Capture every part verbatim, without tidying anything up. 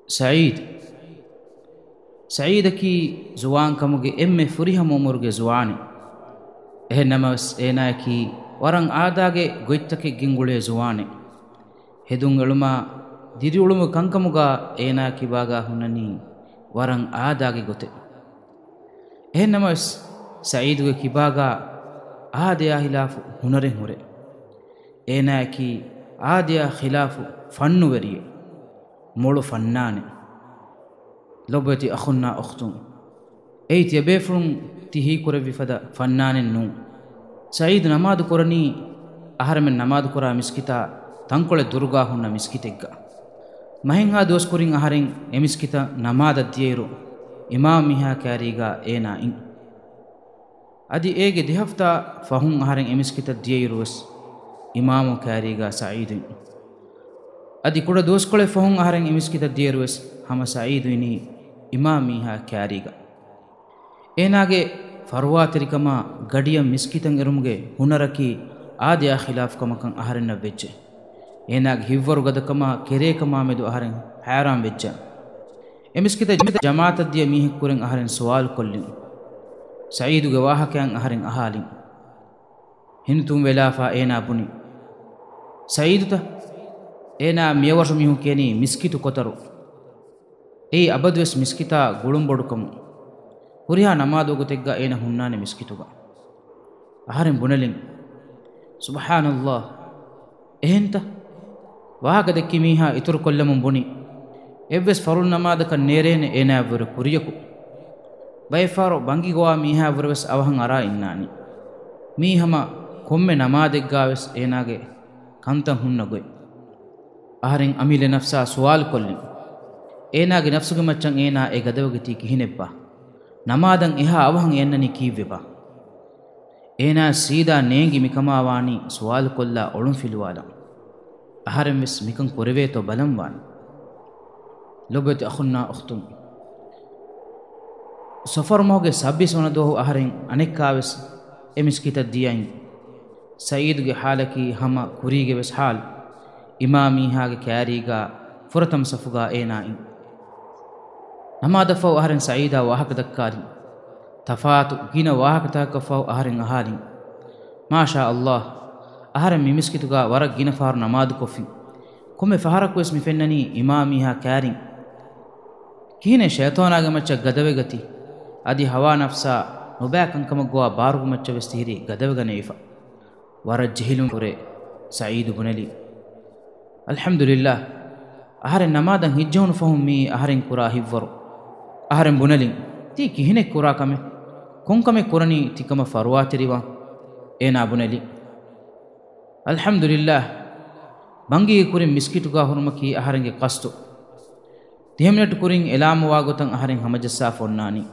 ސަޢީދު. ސަޢީދަކީ ޒުވާންކަމުގެ އެންމެ ފުރިހަމަ އުމުރުގެ ޒުވާނެއް. އެހެން ނަމަވެސް، އޭނާއަކީ ވަރަށް އާދައިގެ ގޮތްތަކެއް ގެންގުޅޭ ޒުވާނެއް. ހެދުން އެޅުމާ، ދިރިއުޅުމުގެ ކަންކަމުގާ އޭނާ ކިބާގާ ހުންނަނީ ވަރަށް އާދައިގެ ގޮތެއް. އެހެން ނަމަވެސް، ސަޢީދުގެ ކިބާގާ އާދަޔާ ހިލާފު ހުނަރެއް ހުރޭ. އޭނާއަކީ އާދަޔާ ޚިލާފު ފަންނުވެރިއެއް، މޮޅު ފަންނާނެއް. ލޮބުވެތި އަޚުންނާ އުޚްތުން، އެއީ ތިޔަބޭފުޅުން ތި ހީކުރެއްވި ފަދަ ފަންނާނެއް ނޫން. ސަޢީދު ނަމާދު ކުރަނީ އަހަރެމެން ނަމާދު ކުރާ މިސްކިތާ ތަންކޮޅެއް ދުރުގާ ހުންނަ މިސްކިތެއްގަ. މަހެއްހާ ދުވަސް ކުރިން އަހަރެން އެ މިސްކިތަށް ނަމާދަށް ދިޔައިރު، އިމާމް މީހާ ކައިރީގާ އޭނާ އިން. އަދި އޭގެ ދެ ހަފްތާ ފަހުން އަހަރެން އެ މިސްކިތަށް ދިޔައިރުވެސް، އިމާމު ކައިރީގާ ސަޢީދު އިން. އަދި ކުޑަ ދުވަސްކޮޅެއް ފަހުން އަހަރެން އެ މިސްކިތަށް ދިޔައިރުވެސް، ހަމަ ސަޢީދު އިނީ އިމާމް މީހާ ކައިރީގަ. އޭނާގެ ފަރުވާތެރިކަމާ ގަޑިއަށް މިސްކިތަށް އެރުމުގެ ހުނަރަކީ އާދަޔާ ޚިލާފު ކަމަކަށް އަހަރެންނަށް ވެއްޖެ. އޭނާގެ ހިތްވަރުގަދަކަމާ ކެރޭކަމާ މެދު އަހަރެން ހައިރާން ވެއްޖެ. އެ މިސްކިތަށް ޖަމާޢަތަށް ދިޔަ މީހެއް ކުރިން އަހަރެން ސުވާލު ކޮށްލިން. ސަޢީދުގެ ވާހަކައިން އަހަރެން އަހާލިން. ހިނިތުންވެލާފާ އޭނާ ބުނި، ސަޢީދުތަ؟ އޭނާ މިޔަވަށު މީހުން ކިޔަނީ މިސްކިތު ކޮތަރު. އެއީ އަބަދުވެސް މިސްކިތާ ގުޅުންބޮޑުކަމުން. ހުރިހާ ނަމާދު ވަގުތެއްގަ އޭނަ ހުންނާނެ މިސްކިތުގަ. އަހަރެން ބުނެލިން، ސުބްޙާނަﷲ، އެހެންތަ؟ ވާހަކަ ދެއްކި މީހާ އިތުރުކޮށްލަމުން ބުނި، އެއްވެސް ފަރުޟު ނަމާދަކަށް ނޭރޭނެ އޭނާއަށްވުރެ ކުރިޔަކު. ބައެއްފަހަރު ބަންގި ގޮވާ މީހާއަށްވުރެވެސް އަވަހަށް އަރާ އިންނާނީ. މީ ހަމަ ކޮންމެ ނަމާދެއްގާވެސް އޭނާގެ ކަންތައް ހުންނަ ގޮތް. އަހަރެން އަމިއްލަ ނަފްސާ ސުވާލު ކޮށްލިން، އޭނާގެ ނަފްސުގެ މައްޗަށް އޭނާ އެ ގަދަވެގަތީ ކިހިނެއްބާ؟ ނަމާދަށް އެހާ އަވަހަށް އެ އަންނަނީ ކީއްވެބާ؟ އޭނާ ސީދާ ނޭނގި މިކަމާ ވާނީ ސުވާލުކޮށްލާ އޮޅުންފިލުވާލަން. އަހަރެން ވެސް މިކަން ކުރެވޭތޯ ބަލަން ވާނެ. ލޮބުވެތި އަޚުންނާ އުޚްތުން، ޞަފަރު މަހުގެ ސައްބީސް ވަނަ ދުވަހު އަހަރެން އަނެއްކާވެސް އެ މިސްކިތަށް ދިޔައިން. ސަޢީދުގެ ޙާލަކީ ހަމަ ކުރީގެ ވެސް ޙާލު. އިމާމް މީހާގެ ކައިރީގާ ފުރަތަމަ ސަފުގާ އޭނާ އިން. ނަމާދަށްފަހު އަހަރެން ސަޢީދާ ވާހަކަ ދައްކާލިން. ތަފާތު ގިނަ ވާހަކަތަކަކަށްފަހު އަހަރެން އަހާލިން، މާޝާ ﷲ، އަހަރެން މި މިސްކިތުގާ ވަރަށް ގިނަ ފަހަރު ނަމާދުކޮށްފިން. ކޮންމެ ފަހަރަކުވެސް މި ފެންނަނީ އިމާމް މީހާ ކައިރިން. ކިހިނެއް ޝައިޠާނާގެ މައްޗަށް ގަދަވެގަތީ؟ އަދި ހަވާ ނަފްސާ ނުބައި ކަންކަމަށް ގޮވާ ބާރުގެ މައްޗަށް ވެސް ތިހިރީ ގަދަވެގަނެވިފަ. ވަރަށް ޖެހިލުން ހުރެ ސަޢީދު ބުނެލި، އަލްޙަމްދުލިއްލާހް، އަހަރެން ނަމާދަށް ހިއްޖެހުނު ފަހުން މީ އަހަރެން ކުރާ ހިތްވަރު. އަހަރެން ބުނެލިން، ތީ ކިހިނެއް ކުރާ ކަމެއް؟ ކޮންކަމެއް ކުރަނީ ތިކަމަށް ފަރުވާތެރިވާން؟ އޭނާ ބުނެލި، އަލްޙަމްދުލިއްލާހް، ބަންގީގެ ކުރިން މިސްކިތުގާ ހުރުމަކީ އަހަރެންގެ ޤަޞްދު. ތިހެން މިނެޓު ކުރިން އެލާމުވާ ގޮތަށް އަހަރެން ހަމަޖައްސާފަ އޮންނާނީ.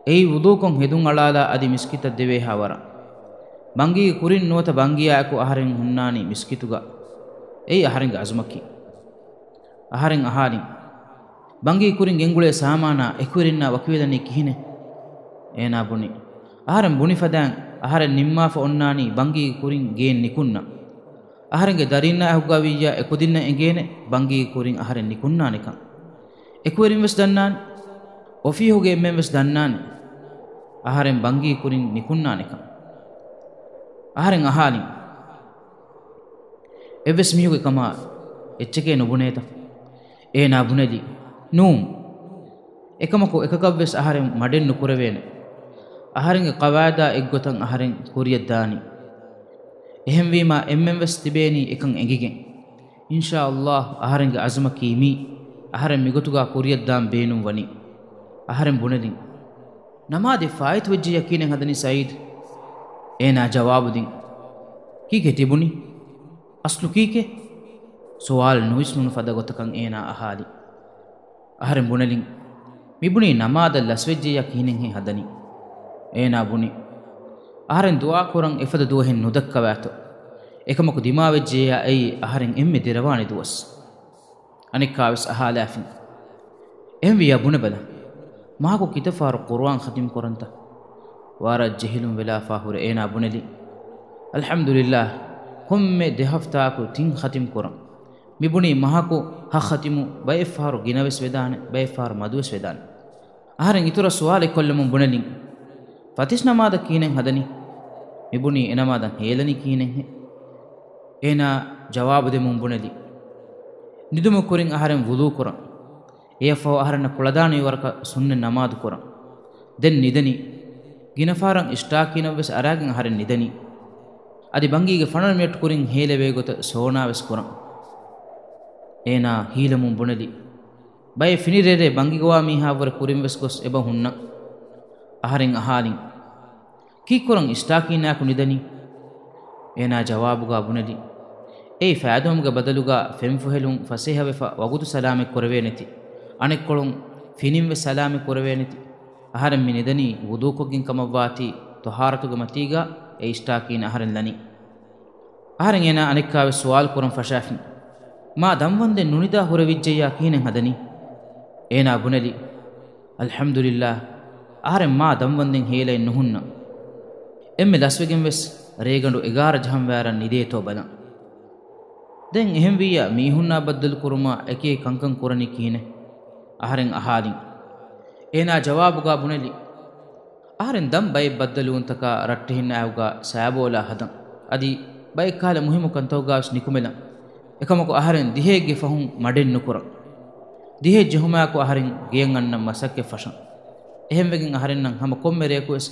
އެއީ ވުޟޫކޮށް ހެދުން އަޅާލާ އަދި މިސްކިތަށް ދެވޭހާ ވަރަށް. ބަންގީގެ ކުރިން ނުވަތަ ބަންގިޔާއެކު އަހަރެން ހުންނާނީ މިސްކިތުގަ. އެއީ އަހަރެންގެ އަޒުމަކީ. އަހަރެން އަހާލިން، ބަންގީ ކުރިން ގެންގުޅޭ ސާމާނާ އެކުވެރިންނާ ވަކިވެލަނީ ކިހިނެއް؟ އޭނާ ބުނި، އަހަރެން ބުނި ފަދައިން އަހަރެން ނިންމާފަ އޮންނާނީ ބަންގީގެ ކުރިން ގޭން ނިކުންނަން. އަހަރެންގެ ދަރީންނާ އެކުގަ ވިއްޔާ އެކުދިންނަށް އެނގޭނެ ބަންގީގެ ކުރިން އަހަރެން ނިކުންނާނެކަން. އެކުވެރިން ވެސް ދަންނާނެ. އޮފީހުގެ އެންމެން ވެސް ދަންނާނެ. އަހަރެން ބަންގީ ކުރިން ނިކުންނާނެކަން. އަހަރެން އަހާލިން، އެއްވެސް މީހުގެ ކަމާ އެއްޗެކޭ ނުބުނޭތަ؟ އޭނާ ބުނެލި، ނޫން. އެކަމަކު އެކަކަށްވެސް އަހަރެން މަޑެއް ނުކުރެވޭނެ. އަހަރެންގެ ޤަވާއިދާ އެއްގޮތަށް އަހަރެން ކުރިޔަށް ދާނީ. އެހެންވީމާ އެންމެންވެސް ތިބޭނީ އެކަން އެނގިގެން. އިންޝާﷲ އަހަރެންގެ އަޒުމަކީ މީ. އަހަރެން މިގޮތުގާ ކުރިޔަށްދާން ބޭނުން ވަނީ. އަހަރެން ބުނެލިން، ނަމާދެއް ފާއިތުވެއްޖެ ޔަޤީނެއް ހަދަނީ ސަޢީދު. އޭނާ ޖަވާބު ދިން، ކީކޭ ތިބުނީ؟ އަސްލު ކީކޭ؟ ސުވާލު ނުވިސްނުނު ފަދަ ގޮތަކަށް އޭނާ އަހާލި. އަހަރެން ބުނެލިން، މިބުނީ ނަމާދަށް ލަސްވެއްޖެއްޔާ ކިހިނެއްހޭ ހަދަނީ؟ އޭނާ ބުނި، އަހަރެން ދުޢާ ކުރަން އެފަދަ ދުވަހެއް ނުދައްކަވާތޯ. އެކަމަކު ދިމާވެއްޖެއްޔާ އެއީ އަހަރެން އެންމެ ދެރަވާނެ ދުވަސް. އަނެއްކާވެސް އަހާލާފިން. އެހެންވިއްޔާ ބުނެބަލަ، މަހަކު ކިތައް ފަހަރު ޤުރުއާން ޚަތިމް ކުރަންތަ؟ ވަރަށް ޖެހިލުން ވެލާފާ ހުރެ އޭނާ ބުނެލި، އަލްޙަމްދުލިއްލާހް، ކޮންމެ ދެ ހަފްތާއަކު ތިން ޚަތިމް ކުރަން. މިބުނީ މަހަކު ހަ ޚަތިމު ބައެއްފަހަރު ގިނަވެސް ވެދާނެ، ބައެއްފަހަރު މަދުވެސް ވެދާނެ. އަހަރެން އިތުރަށް ސުވާލެއް ކޮށްލަމުން ބުނެލިން، ފަތިސް ނަމާދަށް ކިހިނެއް ހަދަނީ؟ މި ބުނީ އެ ނަމާދަށް ހޭލަނީ ކިހިނެއްހޭ؟ އޭނާ ޖަވާބު ދެމުން ބުނެލި، ނިދުމުގެ ކުރިން އަހަރެން ވުޟޫ ކުރަން. އެއަށްފަހު އަހަރެންނަށް ކުޅަދާނަވި ވަރަކަށް ސުންނަތް ނަމާދު ކުރަން. ދެން ނިދަނީ. ގިނަފަހަރަށް އިސްޓާކީނަށްވެސް އަރާގެން އަހަރެން ނިދަނީ. އަދި ބަންގީގެ ފަނަރަ މިނެޓް ކުރިން ހޭލެވޭ ގޮތަށް ސޯނާވެސް ކުރަން. އޭނާ ހީލަމުން ބުނެލި، ބައެއް ފިނި ރޭރޭ ބަންގިގަވާ މީހާވުރެ ކުރިންވެސް ގޮސް އެބަ ހުންނަން. އަހަރެން އަހާލިން، ކީއްކުރަން އިސްޓާކީނާއެކު ނިދަނީ؟ އޭނާ ޖަވާބުގާ ބުނެލި، އެއީ ފާދޫމުގެ ބަދަލުގާ ފެންފުހެލުން ފަސޭހަވެފަ ވަގުތު ސަލާމަތް ކުރެވޭނެތި، އަނެއްކޮޅުން ފިނިންވެސް ސަލާމަތް ކުރެވޭނެތި. އަހަރެން މި ނިދަނީ ވުޟޫކޮށްގެން ކަމަށްވާތީ، ޠަހާރަތުގެ މަތީގާ އެ އިސްޓާކީން އަހަރެން ލަނީ. އަހަރެން އޭނާ އަނެއްކާވެސް ސުވާލު ކުރަން ފަށާފިން، މާ ދަންވަންދެން ނުނިދާ ހުރެވިއްޖެއްޔާ ކިހިނެއް ހަދަނީ؟ އޭނާ ބުނެލި، އަލްޙަމްދުލިއްލާ، އަހަރެން މާ ދަންވަންދެން ހޭލައެއް ނުހުންނަން. އެންމެ ލަސްވެގެންވެސް ރޭގަނޑު އެގާރަ ޖަހަން ވާރަށް ނިދޭތޯ ބަލަން. ދެން އެހެންވިއްޔާ މީހުންނާ ބައްދަލުކުރުމާ އެކިއެކި ކަންކަން ކުރަނީ ކިހިނެއް؟ އަހަރެން އަހާލިން. އޭނާ ޖަވާބުގާ ބުނެލި، އަހަރެން ދަން ބައެއް ބައްދަލުވުންތަކާ ރައްޓެހިންނާއެކުގާ ސާބޯލާ ހަދަން. އަދި ބައެއް ކަހަލަ މުހިއްމު ކަންތަކުގާވެސް ނިކުމެލަން. އެކަމަކު އަހަރެން ދިހައެއްގެ ފަހުން މަޑެއް ނުކުރަން. ދިހައެއް ޖެހުމާއެކު އަހަރެން ގެޔަށް އަންނަން މަސައްކަތް ފަށަން. އެހެންވެގެން އަހަރެންނަށް ހަމަ ކޮންމެ ރެޔަކުވެސް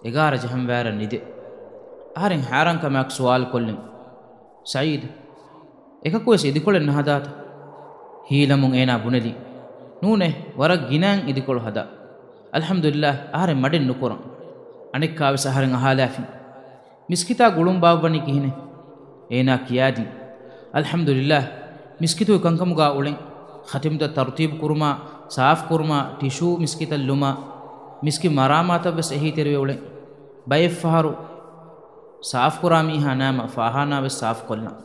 އެގާރަ ޖަހަން ވާރަށް ނިދޭ. އަހަރެން ހައިރާންކަމާއެކު ސުވާލު ކޮށްލިން، ސައީދު، އެކަކުވެސް އިދިކޮޅެއް ނަހަދާތަ؟ ހީލަމުން އޭނާ ބުނެލި، ނޫނޭ، ވަރަށް ގިނައިން އިދިކޮޅު ހަދާ. އަލްޙަމްދުލިއްލާހް، އަހަރެން މަޑެއް ނުކުރަން. އަނެއްކާވެސް އަހަރެން އަހާލާފިން، މިސްކިތާ ގުޅުން ބާއްވަނީ ކިހިނެއް؟ އޭނާ ކިޔާދިން، އަލްޙަމްދުލިއްލާހް، މިސްކިތުގެ ކަންކަމުގާ އުޅެން. ޚަތިމްތައް ތަރުތީބު ކުރުމާ، ސާފު ކުރުމާ، ޓިޝޫ މިސްކިތަށް ލުމާ، މިސްކިތް މަރާމާތަށްވެސް އެހީތެރިވެ އުޅެން. ބައެއްފަހަރު ސާފުކުރާ މީހާ ނާމަ ފާހާނާވެސް ސާފުކޮށްލަން.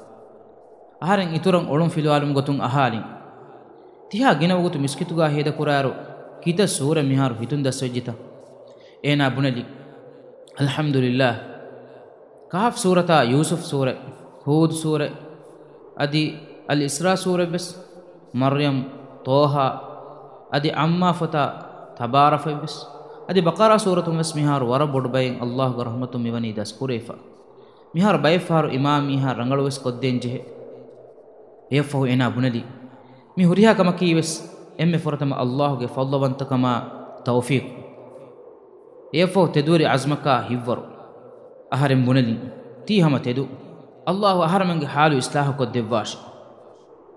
އަހަރެން އިތުރަށް އޮޅުން ފިލުވާލުމުގެ ގޮތުން އަހާލިން، ތިހާ ގިނަ ވަގުތު މިސްކިތުގާ ހޭދަކުރާއިރު، ކިތައް ސޫރަ މިހާރު ހިތުން ދަސްވެއްޖެތަ؟ އޭނާ ބުނެލި، އަލްޙަމްދުލިއްލާހް. ކަހަފް ސޫރަތާ ޔޫސުފް ސޫރަ، ހޫދް ސޫރަ، އަދި އަލް އިސްރާ ސޫރައެއްވެސް، މަރްޔަމް، ޠޯހާ، އަދި ޢައްމާ ފޮތާ ތަބާރަކައެއްވެސް، އަދި ބަޤަރާ ސޫރަތުންވެސް މިހާރު ވަރަށް ބޮޑު ބައެއް އައްލާހުގެ ރަޙްމަތުން މިވަނީ ދަސްކުރެވިފަ. މިހާރު ބައެއްފަހަރު އިމާމް މީހާ ރަނގަޅުވެސް ކޮށްދޭން ޖެހޭ. އެއަށްފަހު އޭނާ ބުނެލި، މި ހުރިހާ ކަމަކީވެސް އެންމެ ފުރަތަމަ އައްލާހުގެ ފަޟްލުވަންތަކަމާ ތައުފީޤު. އެއަށްފަހު ތެދުވެރި ޢަޒްމަކާ ހިތްވަރު. އަހަރެން ބުނެލިން، ތީ ހަމަ ތެދު. އައްލާހު އަހަރެމެންގެ ޙާލު އިޞްލާޙުކޮށްދެއްވާށި.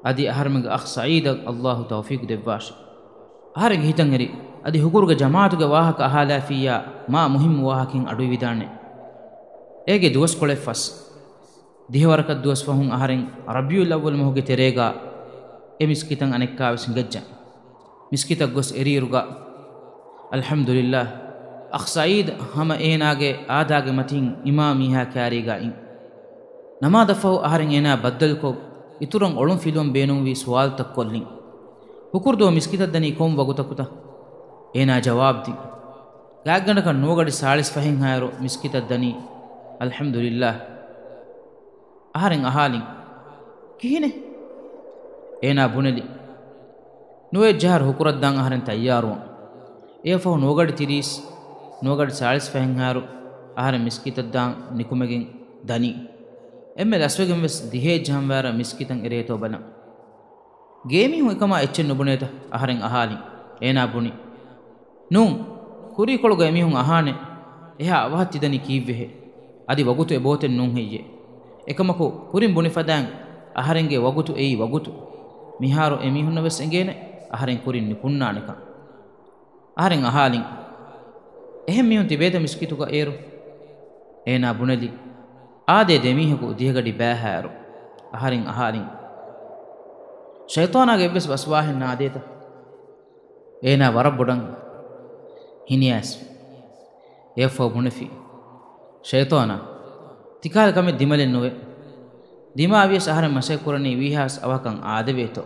އަދި އަހަރެމެންގެ އަޚް ސަޢީދަށް އައްލާހު ތައުފީޤު ދެއްވާށި. އަހަރެންގެ ހިތަށް އެރި، އަދި ހުކުރުގެ ޖަމާޢަތުގެ ވާހަކަ އަހާލާފިއްޔާ މާ މުހިއްމު ވާހަކައިން އަޑުއިވިދާނެ. އޭގެ ދުވަސްކޮޅެއް ފަސް. ދިހަވަރަކަށް ދުވަސް ފަހުން އަހަރެން ރަބީޢުލް އައްވަލް މަހުގެ ތެރޭގާ އެ މިސްކިތަށް އަނެއްކާވެސް ހިނގައްޖެ. މިސްކިތަށް ގޮސް އެރިއިރުގަ، އަލްޙަމްދުލިއްލާހް، އަޚް ސަޢީދު ހަމަ އޭނާގެ އާދާގެ މަތީން އިމާމް މީހާ ކާރީގާ އިން. ނަމާދަށްފަހު އަހަރެން އޭނާ ބައްދަލުކޮށް، އިތުރަށް އޮޅުން ފިލުވަން ބޭނުންވީ ސުވާލުތައް ކޮށްލިން. ހުކުރުދުވަހު މިސްކިތަށް ދަނީ ކޮން ވަގުތަކުތަ؟ އޭނާ ޖަވާބުދިން. ގާތްގަނޑަކަށް ނުވަގަޑި ސާޅީސް ފަހެއްހާއިރު މިސްކިތަށް ދަނީ. އަލްޙަމްދުލިއްލާހް. އަހަރެން އަހާލިން، ކިހިނެއް؟ އޭނާ ބުނެލި، ނުވައެއް ޖަހާއިރު ހުކުރަށްދާން އަހަރެން ތައްޔާރުވަން. އެއަށްފަހު ނުވަގަޑި ތިރީސް، ނުވަގަޑި ސާޅީސް ފަހެއްހާއިރު އަހަރެން މިސްކިތަށްދާން ނިކުމެގެން ދަނީ. އެންމެ ލަސްވެގެންވެސް ދިހައެއް ޖަހަން ވާރަށް މިސްކިތަށް އެރޭތޯ ބަލަން. ގޭމީހުން އެކަމާ އެއްޗެއް ނުބުނޭތަ؟ އަހަރެން އަހާލިން. އޭނާ ބުނި، ނޫން، ކުރީކޮޅުގަ އެމީހުން އަހާނެ، އެހާ އަވަހަށް ތިދަނީ ކީއްވެހޭ؟ އަދި ވަގުތު އެބައޮތެއް ނޫން ހެއްޔޭ؟ އެކަމަކު، ކުރިން ބުނިފަދައިން އަހަރެންގެ ވަގުތު އެއީ ވަގުތު. މިހާރު އެމީހުންނަށް ވެސް އެނގޭނެ އަހަރެން ކުރިން ނިކުންނާނެކަން. އަހަރެން އަހާލިން، އެހެން މީހުން ތިބޭތަ މިސްކިތުގަ އޭރު؟ އޭނާ ބުނެލި، އާދޭ ދެމީހަކު ދިހަގަޑި ބައިހާއިރު. އަހަރެން އަހާލިން، ޝައިޠާނާގެ އެއްވެސް ވަސްވާހެއް ނާދޭތަ؟ އޭނާ ވަރަށް ބޮޑަށް ހިނިއައިސްފި. އެއަށްފަހު ބުނެފި، ޝައިޠާނާ، ތިކަހަލަ ކަމެއް ދިމަލެއް ނުވޭ. ދިމާވިޔަސް އަހަރެން މަސައްކަތް ކުރަނީ ވީހާވެސް އަވަހަކަށް އާދެވޭތޯ.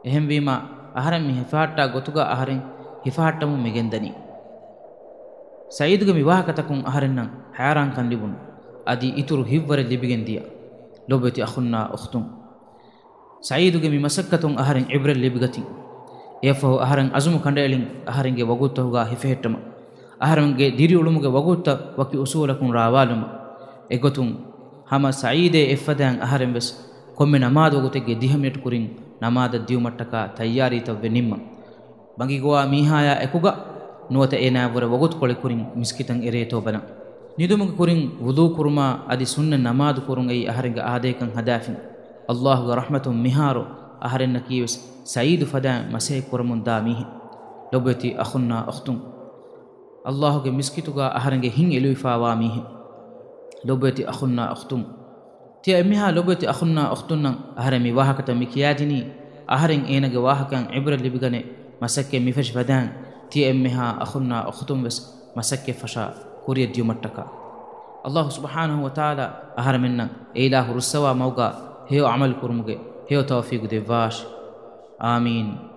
އެހެންވީމާ، އަހަރެން މި ހިފަހައްޓާ ގޮތުގަ އަހަރެން ހިފަހައްޓަމުން މިގެންދަނީ. ސަޢީދުގެ މި ވާހަކަތަކުން އަހަރެންނަށް ހައިރާންކަން ލިބުނު. އަދި އިތުރު ހިތްވަރެއް ލިބިގެން ދިޔަ. ލޮބުވެތި އަޚުންނާ އުޚްތުން. ސަޢީދުގެ މި މަސައްކަތުން އަހަރެން ޢިބްރަތް ލިބިގަތީ. އެއަށްފަހު އަހަރެން ޢަޒުމު ކަނޑައެޅިން އަހަރެންގެ ވަގުތުތަކުގާ ހިފެހެއްޓުމަށް. އަހަރެންގެ ދިރިއުޅުމުގެ ވަގުތުތައް ވަކި އުސޫލަކުން ރާވާލުމަށް. އެގޮތުން ހަމަ ސަޢީދޭ އެއްފަދައިން އަހަރެން ވެސް ކޮންމެ ނަމާދު ވަގުތެއްގެ ދިހަ މިނެޓް ކުރިން ނަމާދަށް ދިއުމަށްޓަކާ ތައްޔާރީތައްވެ ނިންމަން. ބަނގިގޮވާ މީހާޔާ އެކުގަ ނުވަތަ އޭނާއަށްވުރެ ވަގުތުކޮޅެއް ކުރިން މިސްކިތަށް އެރޭތޯ ބަލަން. ނިދުމުގެ ކުރިން ވުޟޫ ކުރުމާ އަދި ސުންނަ ނަމާދު ކުރުން އެއީ އަހަރެންގެ އާދައެއްކަން ހަދާފިން. އައްލާހުގެ ރަޙްމަތުން މިހާރު އަހަރެންނަކީވެސް ސަޢީދު ފަދައިން މަސައްކަތް ކުރަމުންދާ މީހެއް. ލޮބުވެތި އަޚުންނާ އުޚްތުން. އައްލާހުގެ މިސްކިތުގާ އަހަރެންގެ ހިތް އެލުވިފާވާ މީހެއް. ލޮބުވެތި އަޚުންނާ އުޚްތުން. ތިޔަ އެންމެހާ ލޮބުވެތި އަޚުންނާ އުޚްތުންނަށް އަހަރެން މި ވާހަކަތައް މި ކިޔާދިނީ، އަހަރެން އޭނަގެ ވާހަކައިން ޢިބްރަތް ލިބިގަނެ މަސައްކަތް މިފެށި ފަދައިން، ތިޔަ އެންމެހާ އަޚުންނާ އުޚްތުން ވެސް މަސައްކަތް ފަށާ ކުރިޔަށް ދިޔުމަށްޓަކާ. އައްލާހު ސުބްޙާނަހު ވަތަޢާލާ އަހަރެމެންނަށް އެއިލާހު ރުއްސަވާ މަގުގާ ހެޔޮ ޢަމަލު ކުރުމުގެ ހެޔޮ ތައުފީޤު ދެއްވާށި. އާމީން.